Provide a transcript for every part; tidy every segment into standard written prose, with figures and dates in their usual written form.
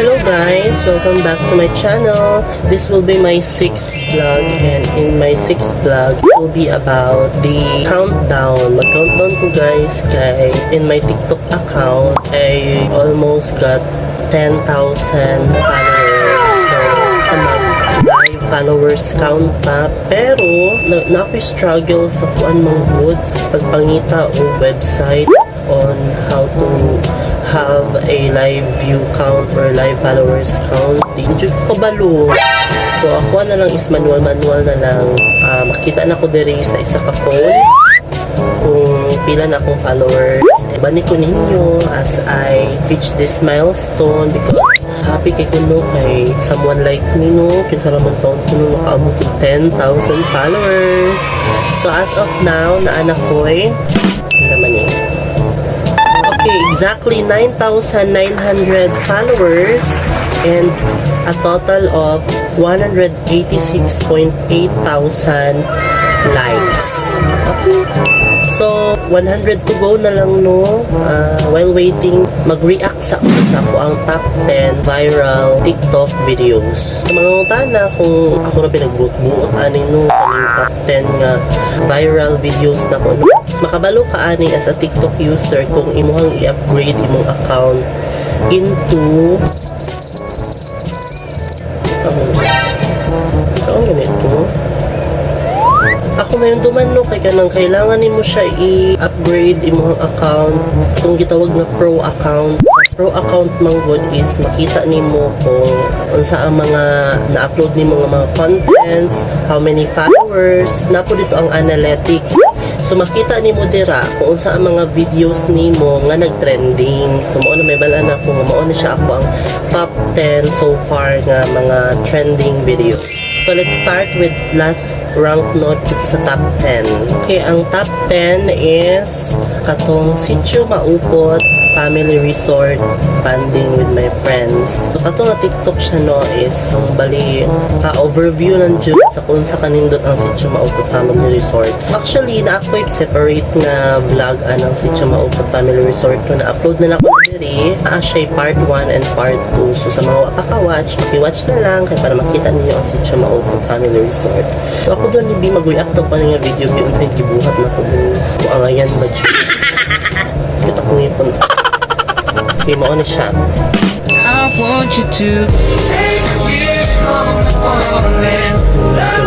Hello guys! Welcome back to my channel. This will be my sixth vlog, and in my sixth vlog, it will be about the countdown. Mag-countdown ko, guys, kay in my TikTok account, I almost got 10,000 followers. So, mag live followers count pa. Pero, na ako'y struggle sa kuan mang goods pagpangita o website on how to have a live view count or live followers count. Di jud ko kabalo. So ako na lang is manual manual na lang. Ah, makita na ko diri sa isa ka phone kung pila na akong followers. Bani ko ninyo as I reach this milestone because happy kay kuno kay someone like me, no, kinsa ra man taon kuno makaabot og 10,000 followers. So as of now, naa na ko'y pila man eh? Okay, exactly 9,900 followers and a total of 186.8 thousand likes. Okay. So, 100 to go na lang, no? Ah, while waiting, mag-react sa ako ang top 10 viral TikTok videos. Sa mga ngutana kung ako ra pinagbuot-buot ani, no, kaning top 10 nga viral videos na ko, no? Makabalo ka ani as a TikTok user kung imuhang i-upgrade imong account into. Oh, saan ganito? Ako na yung duman, no, kay kanang kailangan nimo siya i-upgrade imong account itong gitawag nga pro account. Sa pro account man gud is makita nimo kung unsa ang mga na-upload nimo nga mga contents, how many followers, naa pod didto ang analytics. So makita nimo dira kung unsa ang mga videos nimo nga nag-trending. So mao na may balaan ako nga mao na siya ako ang top 10 so far nga mga trending videos. So let's start with last rank note dito sa top 10. Okay, ang top 10 is katong Sitio Maupot Family Resort bonding with my friends. So kato nga TikTok siya, no, is ang bali overview ng jud sa kung sa kanindot ang Sitio Maupot Family Resort. Actually, na ako separate na vlog anang Sitio Maupot Family Resort ko na upload na lang ko na diri. Ah, siya part 1 and part 2. So sa mga wa pa ka-watch, maki-watch na lang kay para makita niyo ang Sitio Maupot Family Resort. So ako doon ni mag-react ko nga video bi unsay gibuhat na ko dun. Kung angayan ba jud. Kita ko ngipon. Okay, mao na siya. I want you to take me home falling.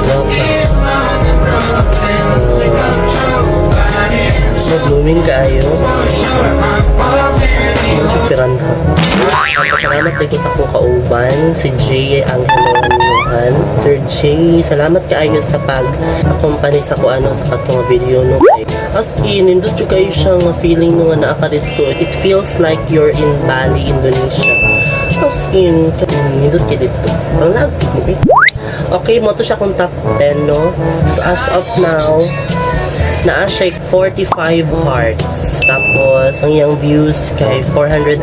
Love me long and nothing to control. No, blooming kaayo. For sure I'm already Medyo piranha. Pasalamat din ko sa akong kauban, si Jay Angelo Johan. Sir Jay, salamat kaayo sa pag-accompany sa ko ano sa katong video, no, kay as in, nindot jud kayo siya nga feeling, no, nga naa ka didto. It feels like you're in Bali, Indonesia. As in, nindot kay didto. Ang lag mo eh. Okay, mao to siya kung top 10, no? So, as of now, naa siya 45 hearts. Tapos, ang iyang views kay 489.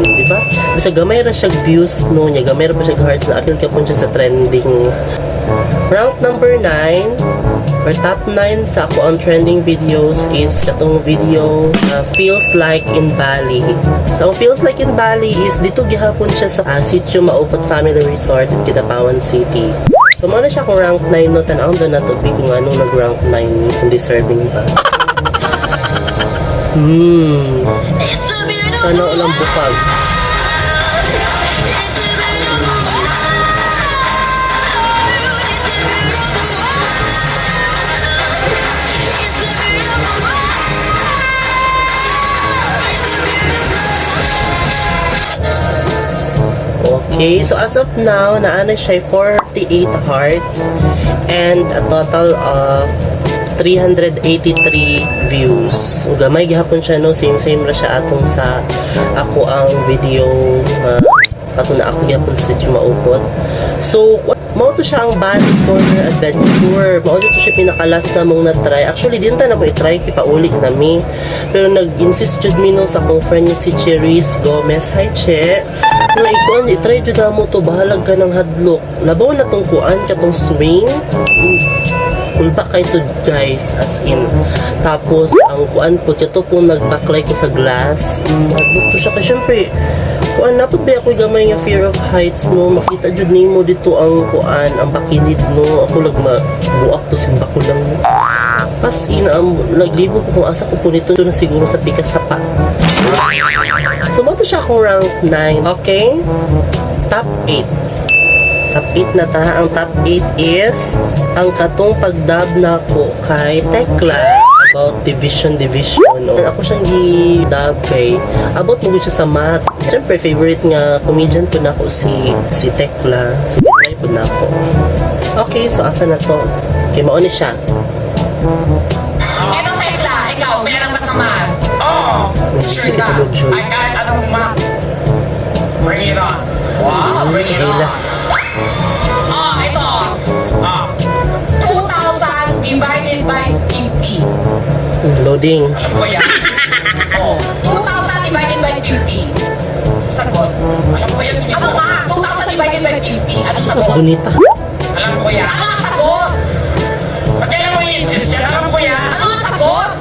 Di ba? Bisag gamay ra siya views, no, niya gamay ra pa siya hearts, na apil ka po siya sa trending. Rank number 9 or top 9 sa ako ang trending videos is katong video Feels Like in Bali. So, ang Feels Like in Bali is didto gihapon siya sa Sitio Maupot Family Resort in Kidapawan City. So, mao na siya kung rank 9, no, tan-awon doon na to be kung anong nag-rank 9 ni, kung deserving ba. It's a beautiful Sana walang bukag. It's a beautiful world. It's a beautiful world. It's a beautiful world. It's a beautiful. Okay, so as of now, naa na siya 48 hearts and a total of 383 views. So, gamay gihapon siya, no, same same ra siya atong sa ako ang video nga kato na ako gihapon sa Sitio Maupot. So, mao to siya ang Bali Corner Adventure. Mao to siya pinaka-last na mong na-try. Actually, din ta na mo i-try kay pauli na mi. Pero nag-insist jud mi, no, sa akong friend niya si Cherise Gomez. Hi, Che. Nga ikuan, i-try jud na mo to, bahalag ka ng hadlok. Labaw na tong kuan katong swing. Kulba kay to, guys, as in. Tapos ang kuan po kato po nagbaklay ko sa glass. Hadlok to siya kay syempre Kuan na pud ba ako gamay nga fear of heights, no? Makita jud nimo dito ang kuan, ang bakilid, no? Ako lag buak to simba ko lang, no? As in, naglibog ko kung asa ko po nito na siguro sa pikas sapa. So, mao to siya akong rank 9. Okay? Top 8. Top 8 na ta. Ang top 8 is ang katong pagdub nako kay Tekla about division division, no? Ako siyang gi-dub kay about mo gud siya sa math. Siyempre, favorite nga comedian po nako si Tekla. So, gitry po nako. Okay, so asa na to? Okay, mao ni siya. Eto, Tekla, ikaw, meron ba sa math? Oo! Sure Sige ka. sa module. Ay, kahit anong math. Bring it on. Wow, bring it on. Hilas. Oh, ito. Ah, 2,000 divided by 50. Loading. Alam ko yan. Oo. 2,000 divided by 50. Sagot. Alam ko yan. Hindi Ano ko. nga? 2,000 divided by 50. Ano Mas sagot? bonita. Alam ko yan. Ano ang sagot? Ba't kailan mo i-insist yan? Alam ko yan. Ano ang sagot?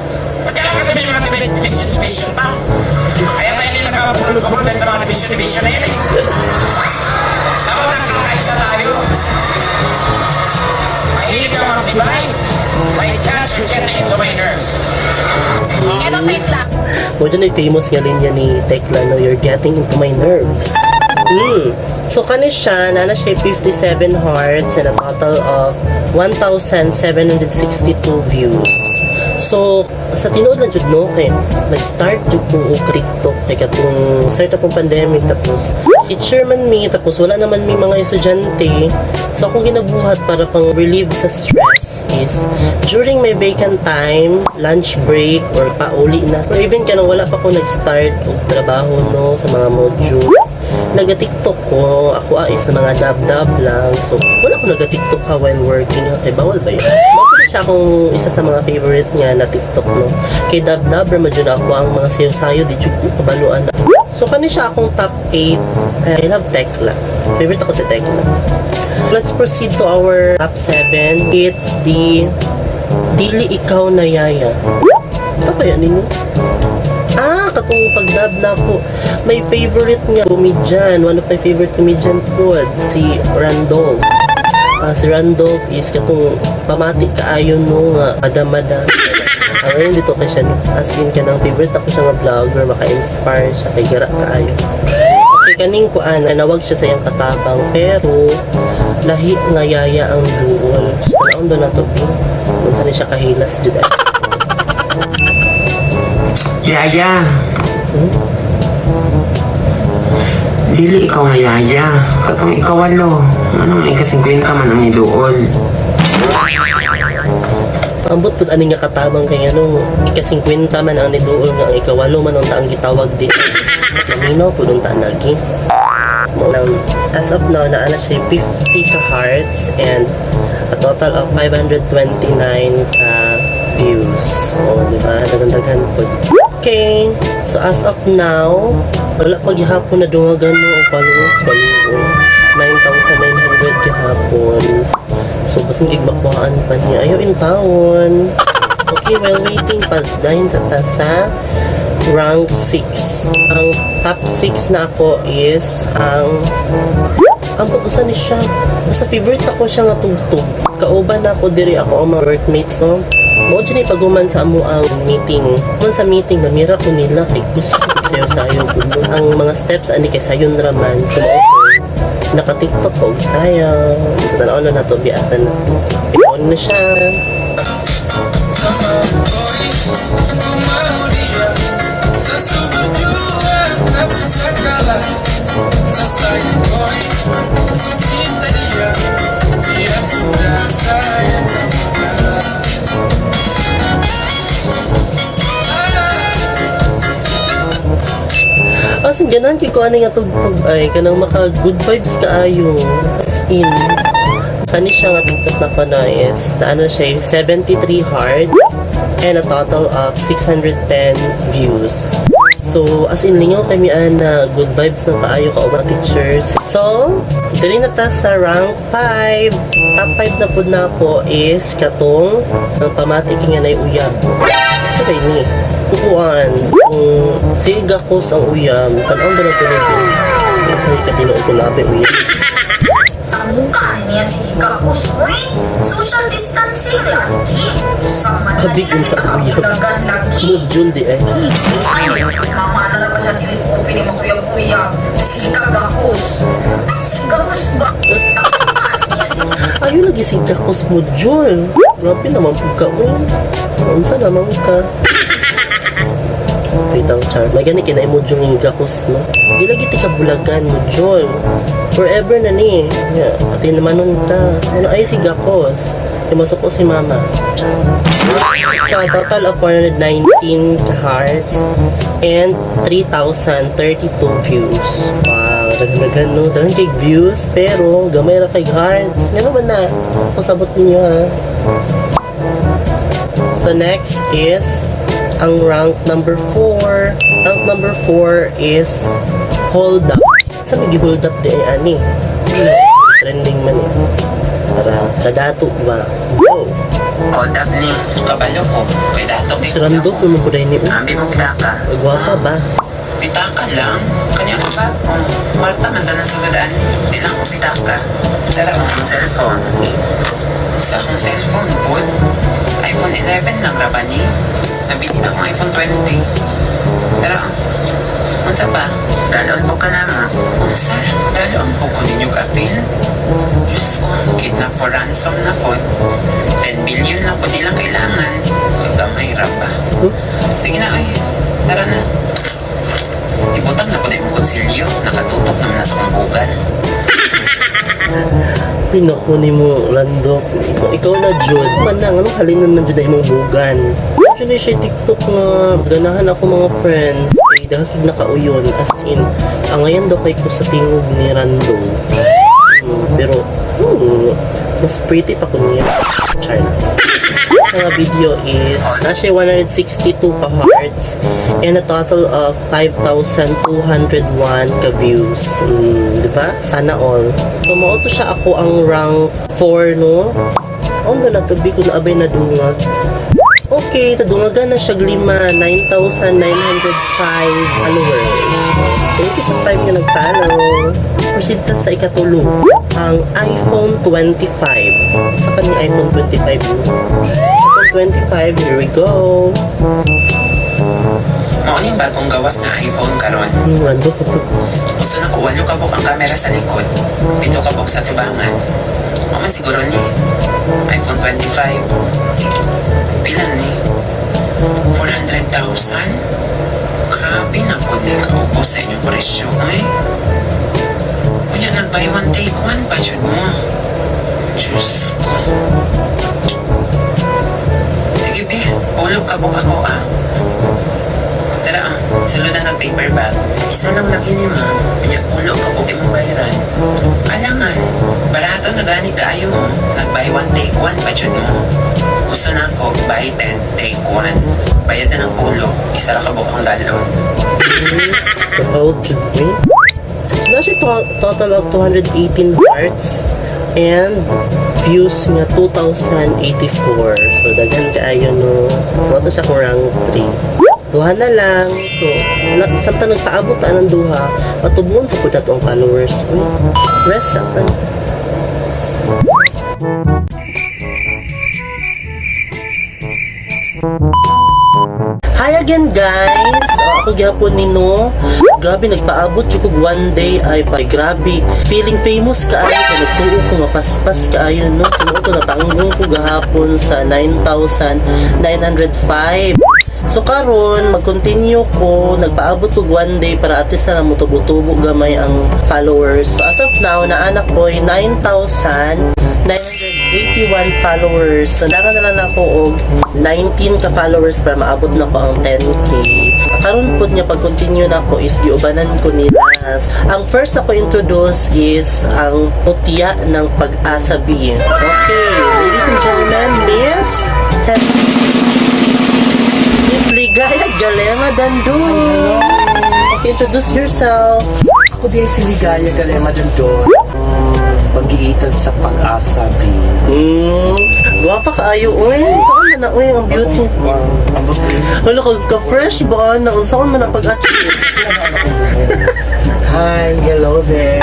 Ba't kailan ka sabihin mo natin may division, division pa? Kaya tayo hindi nagkakabulog dahil sa mga division, division na yan eh. Dapat nakakaisa tayo. Mahilig ka mag-divide. My cats are getting into my nerves. Eto, Tekla. Mo dyan ay famous nga linya ni Tekla, no? "You're getting into my nerves." So, kani siya, naa na siya 57 hearts and a total of 1,762 views. So, sa tinuod lang jud, no, kay nag-start jud ko og TikTok kay katong start akong pandemic, tapos teacher man mi, tapos wala naman mi mga estudyante. So, akong ginabuhat para pang relieve sa stress is during my vacant time, lunch break, or pauli na, or even kanang wala pa ko nag-start og trabaho, no, sa mga modules, naga-TikTok ko. Ako ay sa mga dab-dab lang. So, wala ko naga-TikTok ha while working ha. Kay bawal ba yun? Mao pud siya akong isa sa mga favorite nga na TikTok, no? Kay dab-dab ra jud ako ang mga sayo-sayo, di jud ko kabaluan. So, kani siya akong top 8. I love Tekla. Favorite ako si Tekla. Let's proceed to our top 7. It's the Dili Ikaw na Yaya. Ito kaya ninyo? Ah, katong pagdab na ako. My favorite nga comedian, one of my favorite comedian po, si Randolph. Ah, si Randolph is katong pamati kaayo, no, nga madam madam. Ang ngayon dito kay siya, no. As in kanang favorite ako siya nga vlogger, maka-inspire siya kay gara kaayo. Okay, kaning kuan, nanawag siya sa iyang katabang pero lahi nga yaya ang duol. Tanawon do na to, Ping. Unsa ni siya kahilas jud ay. Yaya. Dili ikaw nga yaya. Katong ikawalo. Anong ika-50 man ang iduol? Ambot pud ani nga katabang kay ano, ika-50 man ang niduol nga ang ikawalo man unta ang gitawag di. Maminaw pud unta lagi. Mao nang as of now naa na siya 50 ka hearts and a total of 529 ka views. O, di ba? Daghan-daghan pud. Okay. So as of now, wala pa gihapon na dungagan, no, ang follow follow 9,900 gihapon. So, basin gig makuhaan pa niya. Ayaw in taon. Okay, while waiting pa, dahil sa ta sa rank 6. Ang top 6 na ako is ang pag-usa ni siya. Basta favorite ako siya nga tugtog. Kauban na ako diri ako ang mga workmates, no? Mao dyan ay paguman sa amo ang meeting. Man sa meeting, namira ko nila kay gusto ko sayo-sayo. Ang mga steps ani kay sayon raman. So, mao ko, naka-TikTok ko og sayaw. So, tanaw na nato, biasan na to. On na siya. Sama boy, ku mau dia. Sesu berjuang tak bisa kalah. Sesayang boy, ku cinta dia. Dia sudah sayang sama kalah. Ah. As in, ganahan kay ko ani nga tugtog ay kanang maka good vibes kaayo. As in, kani siya nga TikTok na ko na is na ano siya, 73 hearts and a total of 610 views. So, as in, lingaw kami ana, good vibes ng kaayo kauban teachers. So, diri na ta sa rank 5. Top 5 na pud na ako is katong ang pamati kay nga nay uyab. Sa ni? Kukuan, kung si Gakos ang uyab, tan-awon ba na tuloy ko? Sa katinuod ko na uyab. Sa mukha niya si Gakos, uy. Social distancing lagi. Sa Abig man sa uyab. Lagi. Module di eh. Mama na ba siya dili ko pili makuyab-uyab. Sige ka Gakos. Ay, si Gakos ba? Sa mukha niya si Ayaw lagi si Gakos module. Grabe naman po ka, uy. Unsa naman ka? Wait ang char. May gani kinay module ng Gakos, no? Di lagi ti kabulagan module. Forever na ni. Yeah. Ati naman nun ta. Ano ay si Gakos? Timasok ko si mama. So, a total of 419 hearts and 3,032 views. Wow, daghan-daghan, no? Daghan kay views, pero gamay ra kay hearts. Nga naman na. Pasabot ninyo, ha? So, next is ang rank number 4. Rank number 4 is Hold Up. Sa may hold up di ay ani? Trending man eh. Tara, kadato ba? Go! Hold up ni. Kabalo ko. Kay dato kay Si Rando, kung mo ni Ambi mo pitaka. Gwapa ba? Pitaka lang. Kanya ko ba? Oh, kwarta man tanan sa gadaan. Di lang ko pitaka. Dara ko ang cellphone. Sa akong cellphone, bud. iPhone 11 lang ra ba ni? Nabili na akong iPhone 20. Dara. Unsa pa? Daloon po ka na mo. Unsa? Daloon po ko ninyo apil? Diyos ko, kidnap for ransom na po. 10 billion lang po nilang kailangan. Gamay ra ba? Hmm? Sige na, ay. Tara na. Ibutang na po na yung kutsilyo. Nakatutok naman na sa kumbugan. Ay, naku ni mo, Rando. Ikaw na, Jud. Manang, anong halinan man Jud na imong bugan? Jud na siya TikTok nga. Ganahan ako mga friends. Ay, dahil nakauyon. As in, ang ngayon daw kay ko sa tingog ni Rando. Pero, mas pretty pa ko niya. Char na. Ang video is nasa 162 ka hearts and a total of 5,201 ka views. Di ba? Sana all. So, mao to siya ako ang rank 4, no? Ondo na to, be, kung naabay na dungag. Okay, tadungagan na siya lima, 9,905 followers. Thank you sa 5 nga nag-follow. Proceed ta sa ikatulo, ang iPhone 25. Sa kanyang iPhone 25, no? iPhone 25, here we go. Mao ning bagong gawas na iPhone karon. Rando, Gusto na ko walo kabuk ang kamera sa likod. 7 kabuk sa tubangan. Mao man siguro ni iPhone 25. Pila ni? 400,000? Grabe na po ni kaubos sa inyong presyo. Ay. Unya nag buy one take one pa jud mo. Diyos ko. Sige be, ulog kabuk ako ah. Tara ah, sulod na ng paper bag. Isa lang lang ini ma. Kanya ulo ka po imong bayaran. Alangan, barato na gani kaayo mo. Nag buy one take one pa jud mo. Gusto na ako, buy 10, take one. Bayad na ng ulo, isa ra ka buok ang galon. How should we? Na siya total of 218 hearts and views nga 2,084. So, daghan kaayo, no. Mao to siya kung rank 3. Duha na lang. So, na, samtang nagpaabot ta ng duha, patubuon sa pud nato ang followers. Uy, rest sa ta. Hi again, guys! Ako gyapon ni no. Grabe nagpaabot jud kog one day ay pa grabe. Feeling famous kaayo kay nagtuo ko nga paspas kaayo no. So mao to natanggong ko gahapon sa 9,905. So karon mag-continue ko, nagpaabot kog one day para at least na lang motubo-tubo gamay ang followers. So as of now, naanak ko ay 9,981 followers. So nara na lang ako og 19 ka followers para maabot na ko ang 10K. Karon pud niya pag-continue na ako is giubanan ko nila. Ang first ako introduce is ang Putya ng Pag-asa B. Okay, ladies and gentlemen, Miss Miss Ligaya Galema Dandu. Okay, introduce yourself. Ako din si Ligaya Galema Dandon. Pag-iitan sa Pag-asa B. Guwapa kaayo, uy. Saan man na, uy, ang beauty. Wala ka, ka-fresh ba? Na, unsaon man na pag-achieve? Hi, hello there.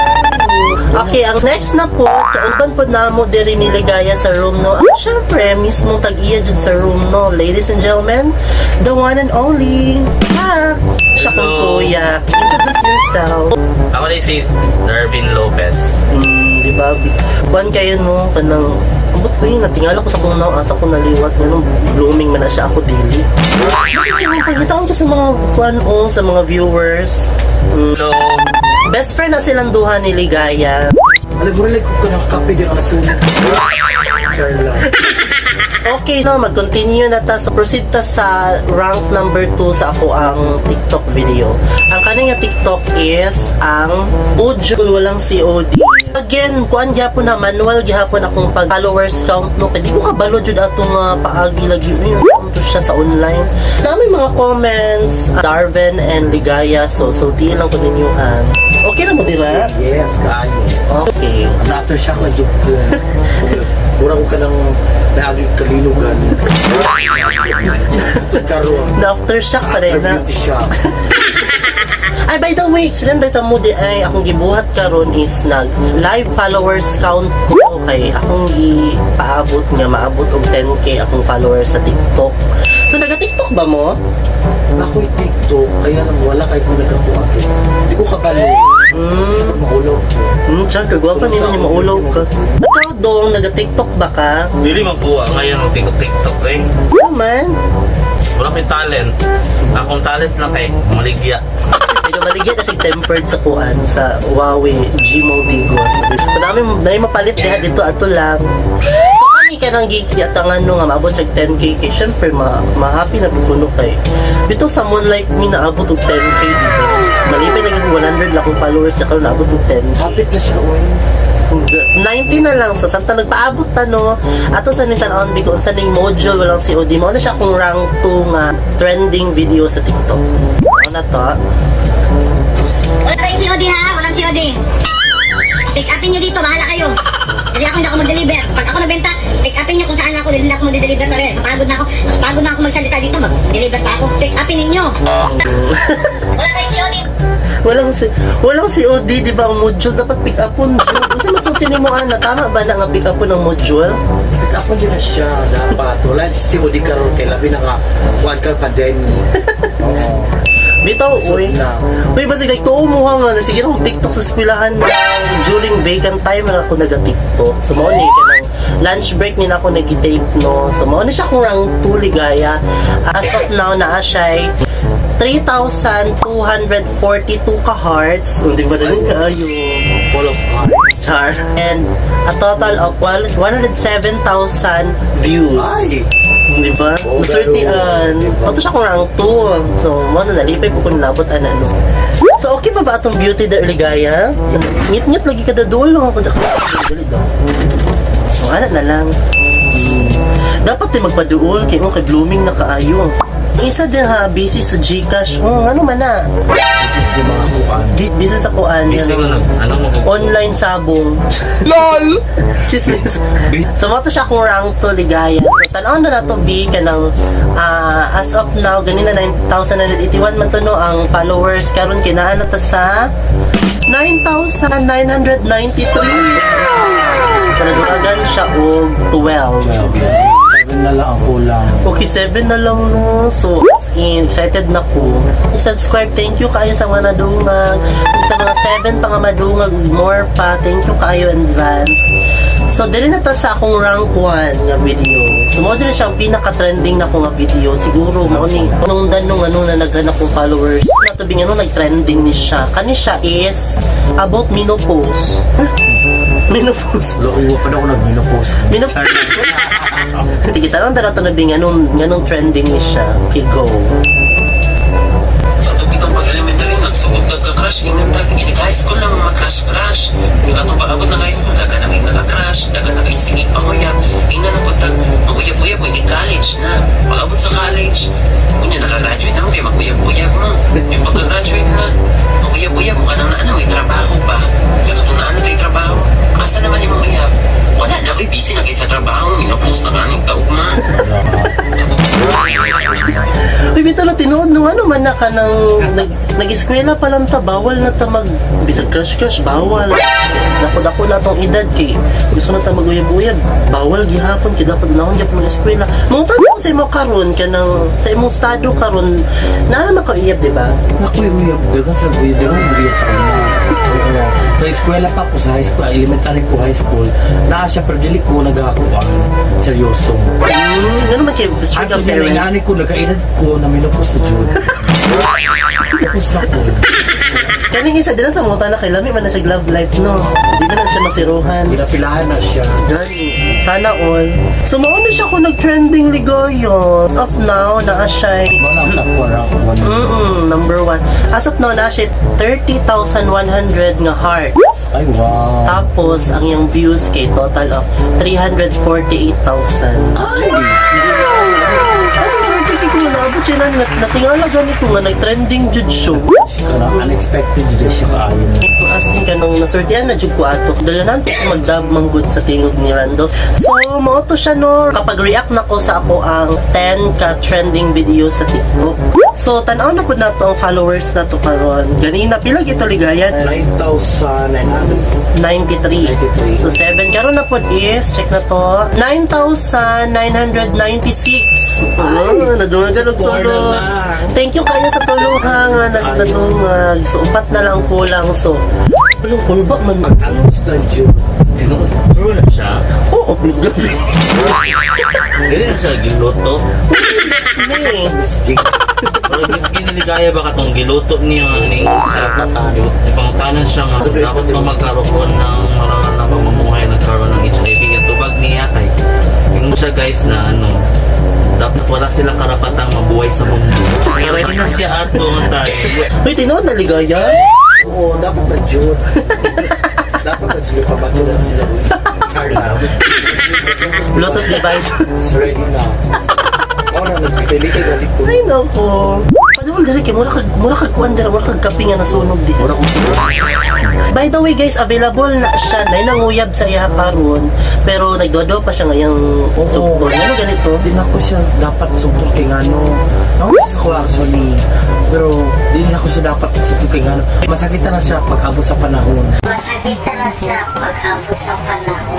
Okay, ang next na po, kauban po namo diri ni Ligaya sa room, no. Ang syempre, mismo tag-iya jud sa room, no. Ladies and gentlemen, the one and only, ha, siya kong Hello. kuya. Introduce yourself. Ako na si Darwin Lopez. Di ba? Kuan kayo, no, kanang, ambot ko yun, natingala ko sa kung na, asa ko naliwat, ganun, blooming man na siya ako dili. Kasi kaya pagkitaan ka sa mga kuan o, sa mga viewers. So, Best friend na silang duha ni Ligaya. Alam mo rin ko ng kape din ang sunog. Char lang. Okay, no, mag-continue na ta. So, proceed ta sa rank number 2 sa ako ang TikTok video. Ang kaning nga TikTok is ang audio walang COD. Again, kuan gyapon na manual gihapon akong pag followers count, no, kay di ko kabalo jud atong paagi lagi yun to siya sa online. Dami mga comments, Darwin and Ligaya, so sultiin lang ko ninyo ha. Okay na mo dira? Yes, kaayo. Okay. Ang aftershock na joke ko. Mura ko ka ng naagig kalinugan. Karoon. Na aftershock pa rin After na. beauty shop. Ay, by the way, explain dito mo di ay akong gibuhat karon is nag live followers count ko kay akong gipaabot nga maabot og 10K akong followers sa TikTok. So naga-TikTok ba mo? Ako'y TikTok, kaya lang wala kayo kung nagkakuha ko. Hindi ko kabalo. Sa pag maulaw ko. Tiyan, kagwapa niyo ni maulaw ka. Ikaw dong, naga-TikTok ba ka? Dili magbuwa ngayon ng TikTok TikTok eh. Ano man? Wala ko'y talent. Akong talent lang kay maligya. Medyo maligyan na siya tempered sa kuan sa Huawei G Maldigos. Madami dahil mapalit diha dito ato lang. So kani ka nang gikiatangan no nga maabot siya 10K kay syempre ma ma-happy na pud kuno kay bitaw someone like me naabot og 10K, di ba? Malipay naging 100 lang akong followers sa karon naabot og 10K. Hapit na siya, uy. 90 na lang sa samtang nagpaabot ta, no, ato sa ning tan-awon bi kung sa ning module walang COD mo na siya kung rank 2 nga trending video sa TikTok. Ano na to? Wala tayong COD ha, walang COD. Pick upin nyo dito, bahala kayo. Hindi ako, hindi ako mag-deliver. Pag ako nabenta, pick upin nyo kung saan ako, hindi na ako mag-deliver na rin. Mapagod na ako. Mapagod na ako magsalita dito, mag-deliver pa ako. Pick upin ninyo. Wala tayong COD. Walang COD, di ba? Ang module dapat pick upon. Kasi masulti nimo ana, tama ba na nga pick upon ang module? Pick up on na siya, dapat. Wala si COD karon kay labi na nga, kuwan ka pandemic. Oo. Bitaw, So, uy. na. Uy, basta like, tuo mo ha, man. Sige na kong TikTok sa eskwelahan during vacant time na ako naga-TikTok. So, mao ni kanang lunch break ni na ako nag-take, no. So, mao ni siya kung rank 2 ligaya. As of now, naa siya 3,242 ka hearts. Hindi ba rin kayo? Full of hearts. Char. And a total of 107,000 views. Ay! Di ba? Oh, Masurtian. pero, diba? Ato siya kung rank 2. So, mo na nalipay po kung nabot ana no. So, okay pa ba atong beauty da ligaya? Ngit-ngit lagi kada dulo. Dali daw. So, ana na lang. Dapat din magpaduol kay mo kay blooming na kaayo. Ang isa din ha, busy sa GCash. Oh, ano man na? This is yung mga kuwan. Busy sa kuan. Busy yan. ko nag, ano mo Online sabong. LOL! Chismis. So, mo to siya kung rank 2 ligaya. So, tanaw na nato B kanang as of now, ganina 9,981 man to no ang followers. Karon kinaan na ta sa 9,993. So, naduragan siya og 12. 7 na lang ang kulang. Okay, 7 na lang no. So, as in, excited na ko. I-subscribe. Thank you kayo sa mga nadungag. Sa mga 7 pa nga madungag, more pa. Thank you kayo in advance. So, dili na ta sa akong rank 1 nga video. So, mo na siya ang pinaka-trending na ko nga video. Siguro, mao ni nung danong ano na naghanap kong followers. Natubing ano, nag-trending ni siya. Kani siya is about menopause. Menopause. Loowa pa na ako nag-menopause. Menopause. Sige, tanong dala ito na bing anong trending ni siya. Okay, go. Sa itong pag-elementary, nagsuot nagka-crush, inang tag, inig high school lang mga crush-crush. Yung atong pag-abot ng high school, daga na kayo naka-crush, daga na kayo sige panguyab. Ina na po tag, mag-uyab-uyab mo, inig college na. Pag-abot sa college, unya nakagraduate na mo, kaya mag-uyab-uyab mo. Yung pagka-graduate na, mag-uyab-uyab mo ka nang naano, may trabaho pa. Yung atong naano tayo trabaho, asa naman yung uyab? Wala na, uy, busy na kayo sa trabaho, minapost na ka. ka ng nag-eskwela pa lang ta, bawal na ta mag bisag crush crush, bawal. Dako-dako na tong edad kay gusto na ta maguyab-uyab, bawal gihapon kay dapat naon gyapon ng eskwela. Mangutana ko sa imo karon, kanang sa imong estado karon, naa man ka uyab, di ba? Nakoy uyab, dagan sa uyab, dagan uyab sa una. Oo. Sa eskwela pa ako, sa high school, elementary ko, high school, naa siya pero dili ko nagakuan seryoso. Ano man kay strict Ang ang parents. parents ko, nagkaedad ko, na minupos na jud. Tapos na ko. Kaning isa din ang mangutana kay lami man na siya love life, no. Di ba na siya masiruhan? Ginapilahan na siya. Gani. Sana all. So, mao na siya kung nag-trending, Ligoyo. As of now, naa siya Wala ang top 1 rank 1. Number one. As of now, naa siya 30,100 nga hearts. Ay, wow. Tapos, ang iyang views kay total of 348,000. Ay! As in, swerte kay ko naabot siya na natingala gani ko nga nag-trending jud siya. Kanang unexpected jud siya kaayo. As in, kanang nasortihan na jud ko ato. Daganan ko magdab manggod sa tingog ni Randolph. So, mao to siya, no. Kapag react na ko sa ako ang 10 ka trending video sa TikTok. So, tan-aw na pud nato ang followers na to karon. Ganina pila gito, Ligaya? 9,900. 93. 93. So, 7. Karon na pod is, check na to, 9,996. Oh, nadungan og Four tulo. na lang. Thank you kayo sa tulo ha, nga nagdadungag. So, upat na lang kulang. So, walang kulba man. Pag-anons na jud. True na siya. Oo, gabi. Dili na siya giluto. Me. Misgig. Pero miski niligaya ba katong giluto niya ning sa ipangutanan siya nga dapat pa magkaroon ng marangal na pamumuhay, nagkaroon ng HIV ang tubag niya kay ingon siya, guys, na ano, dapat wala sila karapatang mabuhay sa mundo. Ready na siya ato nga tayo. Uy, tinuod na, Ligaya. Oo, dapat na jud. Dapat na jud. Pabatyo na sila. Char lang. Bluetooth device. It's ready na. Oo na, nagpipili kay galit ko. Ay, nako. Padul diri kay mura kag kuan dira, mura kag kape nga nasunog di. Mura kong By the way, guys, available na siya. Nay nanguyab sa iya karon, pero nagdodo pa siya ngayong Oo. sugtong. Ano ganito? Di na ko siya dapat sugtong kay ngano. Nahugas ako actually. Pero di na ko siya dapat sugtong kay ngano. Masakit na siya pag-abot sa panahon. Masakit na siya pag-abot sa panahon.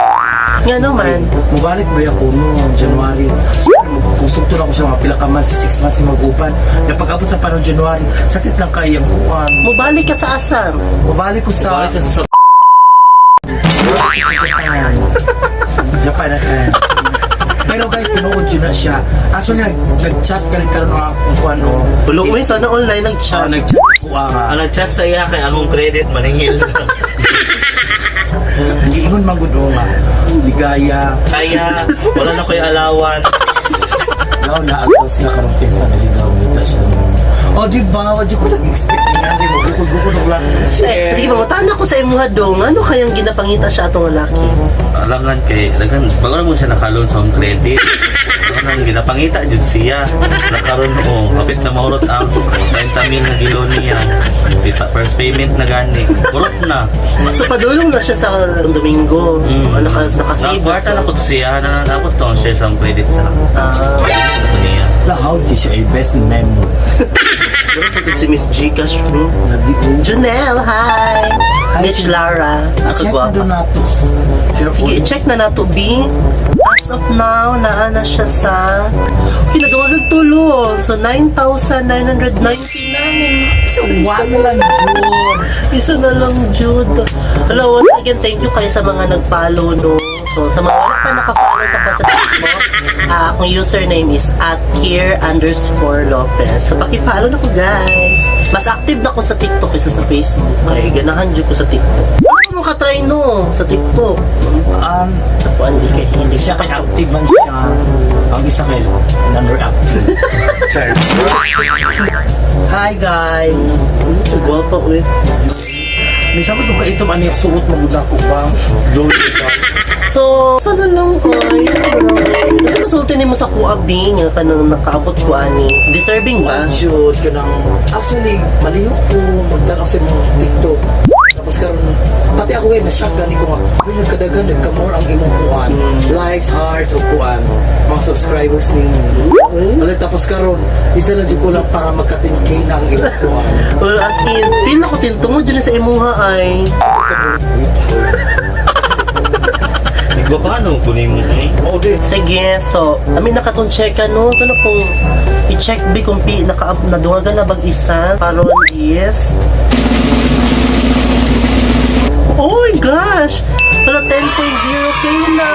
Nga naman. Mubalik ba ako no, January? Siyempre, kung sugtong ako siya mga pila ka months, 6 months yung mag-upan. Na pag-abot sa panahon January, sakit lang kaya ang kuan. Mubalik ka sa asam. Mubalik ko sa Balik siya sa Japan. Japan na ka. Pero guys, tinuod yun na siya. Actually, nag-chat galit karon ang akong kuan o. Ulo, uy, sana online Ah, nag-chat. nag-chat ko ah. Ang nag-chat sa iya kay among credit maningil. Giingon man gud o nga. Ligaya. Kaya wala na ko'y allowance. Daw na agaw sila karong fiesta dili daw ngita siya. Oh, di ba? Wa jud ko nag-expect nga di mo bukod-bukod og lang. Eh, sige, mangutana ko sa imuha dong. Ano kayang ginapangita siya atong lalaki? Alangan kay daghan bago na mo siya nakaloan sa home credit. Ano ang ginapangita jud siya. Nakaron o kapit na mahurot ang 30 mil na gilon niya. Di pa first payment na gani. Hurot na. So, padulong na siya sa Domingo. Ano, nakasave. Nakakwarta na ko to siya na nabot to ang share sa home credit sa. Ah, Payment na to niya. Lahaw di siya ay best memo. Meron pa si Miss Gcash bro. Nadi ko. Janelle, hi! Hi, Mitch Janelle. Lara. Check na Nakagwapa. doon nato. Sige, i-check na nato, B. As of now, naa na siya sa... Uy, nagawagag tulo. So, 9,999. So, one na lang yun. Isa na lang, Jude. Hello, once again, thank you kayo sa mga nag-follow, no? So, sa mga wala pa naka-follow sa ko sa TikTok, akong username is @kier_Lopez. So, paki-follow na ko, guys. Mas active na ko sa TikTok kaysa sa Facebook. Kaya ganahan jud ko sa TikTok. Ano mo ka-try, no? Sa TikTok. Ako, hindi kay hindi. Siya kay active man siya. Ang isa kay non-reactive. Char. Hi guys. Gwapa, uy. May sabot ko kaitom ano yung suot mo gud ako ba? Glory to God. So, sana lang ay. Kasi masulti nimo sa kuha, Bing, nga kanang nakaabot ko ani. Deserving ba? One shoot ka ng... Actually, maliho ko magtanaw sa imong TikTok. Tapos karon pati ako Ako kay na-shock gani ko nga, uy, nagkadagan, nagka-more ang imong kuan. Likes, hearts, o kuan. Mga subscribers ninyo. Wala, tapos karon isa lang jud ko lang para magka 10K na ang imong kuan. Well, as in, feel ako tin tungod yun sa imuha ay. Ikaw paano kunin mo eh? Oo, di. Sige, so, I mean, nakatong check ano, ito na kung i-check bi kung pi, naka, nadungagan na bag isa, karon is, oh my gosh! Wala, 10.0K na!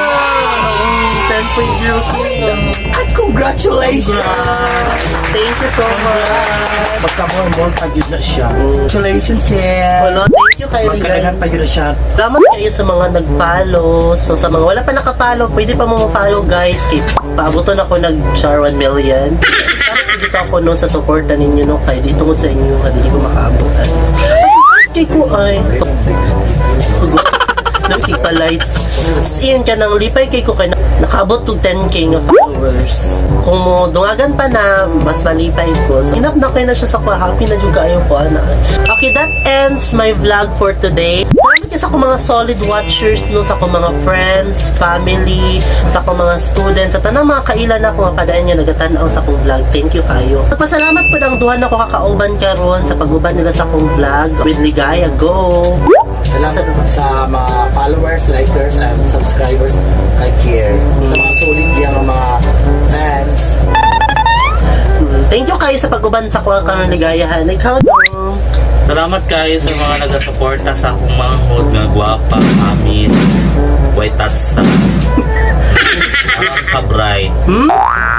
10.0K na. Ay, congratulations! Thank you so much! Magka-more more pa jud na siya. Congratulations, Ken! Wala, thank you kayo. Magkadagan pa jud na siya. Salamat kayo sa mga nag-follow. So, sa mga wala pa naka-follow, pwede pa mo follow guys. Kay paabuton ako nag-char 1 million. Pero dito ako no sa suporta ninyo no kay di tungod sa inyo nga dili ko makaabot. As in, kay ko ay Nakikipalight. As in, ka nang lipay kay ko kay nakaabot og 10K nga followers. Kung mo dungagan pa na, mas malipay ko. So, inap na kayo na siya sa kuha. Happy na jud kaayo ko ana. Okay, that ends my vlog for today. Salamat kayo sa akong mga solid watchers no, sa akong mga friends, family, sa akong mga students, sa tanang mga kailan ako nga padayon nga nagatan-aw sa akong vlog. Thank you kayo. Nagpasalamat po ang duha nako kakauban karon sa pag-uban nila sa akong vlog with Ligaya. Go! Salamat sa mga followers, likers, and subscribers kay Kier. Sa mga solid yang mga fans. Thank you kayo sa pag-uban sa kuha karon Ligayahan. Ikaw no. Salamat kayo sa mga nagasuporta sa akong manghod nga gwapa, amin, white tatsa. Ang ka-bright.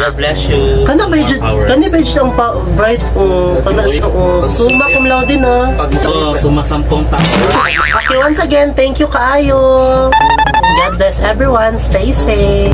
God bless you. Kana ba More jud power. kani ba jud ang bright o kana siya o suma cum laude na. Pag So, sumasampung taon. Okay, once again, thank you kaayo. God bless everyone. Stay safe.